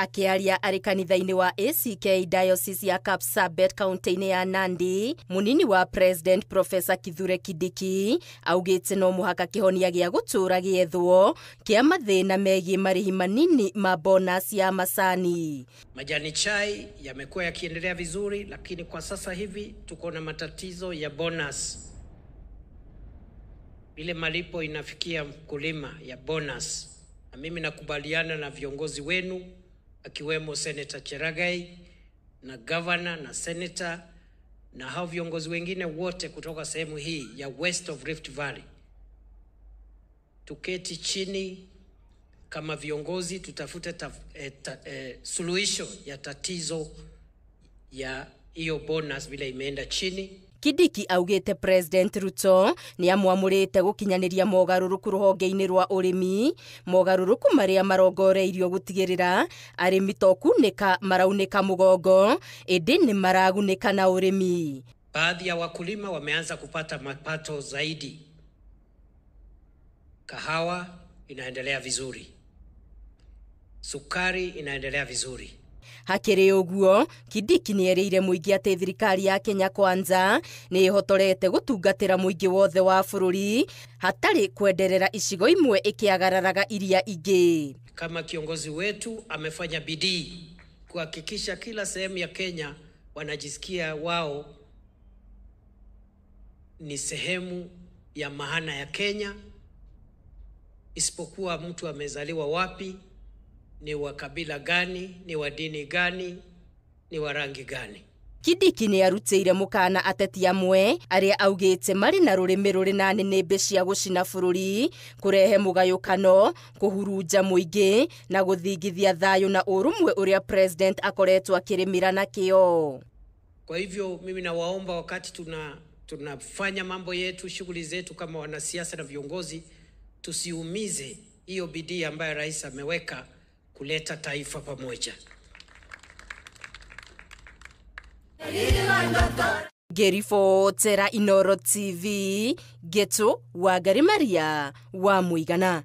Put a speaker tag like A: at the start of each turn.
A: Akiaria arĩ kanitha-inĩ wa ACK Diocese ya Kapsabet kaunti-inĩ ya Nandi, munini wa President Professor Kithure Kindiki augĩte no mũhaka kĩhonia gĩa gũtũũra gĩethwo kĩa mathĩna megiĩ marĩhi manini ma bonus ya macani.
B: Majani chai yamekuwa yakiendelea vizuri, lakini kwa sasa hivi tuko na matatizo ya bonus. Ile malipo inafikia mkulima ya bonus, na mimi nakubaliana na viongozi wenu akiwemo Senator Cherargei na governor na senator na hao viongozi wengine wote kutoka sehemu hii ya West of Rift Valley. Tuketi chini kama viongozi tutafute suluhisho ya tatizo ya hiyo bonus vile imeenda chini.
A: Kindiki augite President Ruto ni amwamurite gukinyaniria mogaruruku ruhonge-ini rwa urimi, mogaruruku maria marongoreirio gutigirira arimi to kunika maraunika mugongo indi ni maragunika na urimi.
B: Baadhi ya wakulima wameanza kupata mapato zaidi. Kahawa inaendelea vizuri, sukari inaendelea vizuri.
A: Hakĩrĩ ũguo, Kindiki nĩerĩire mũingĩ atĩ thirikari ya Kenya Kwanza nĩ ĩhotorete gũtungatĩra mũingĩ wothe wa bũrũri hatarĩ kwenderera icigo imwe ĩkĩagararaga iria ingĩ.
B: Kama kiongozi wetu amefanya bidii kuhakikisha kila sehemu ya Kenya wanajisikia wao ni sehemu ya maana ya Kenya, isipokuwa mtu amezaliwa wapi, ni wa kabila gani, ni wa dini gani, ni wa rangi gani.
A: Kindiki nĩ arutĩire mũkana ateti amwe arĩa augĩte marĩ na rũrĩmĩ rũrĩ na nĩnĩmbĩ cia gũcina bũrũri, kũrehe mũgayũkano, kũhurunja mũingĩ na gũthingithia thayũ na ũrũmwe ũrĩa President akoretwo akĩrĩmĩra na kĩo.
B: Kwa hivyo mimi nawaomba wakati tunafanya mambo yetu, shughuli zetu kama wanasiasa na viongozi, tusiumize hiyo bidii ambayo rais ameweka kuleta taifa pamoja.
A: Ngeribotera Inooro TV, Getu Wangari Maria wa Muigana.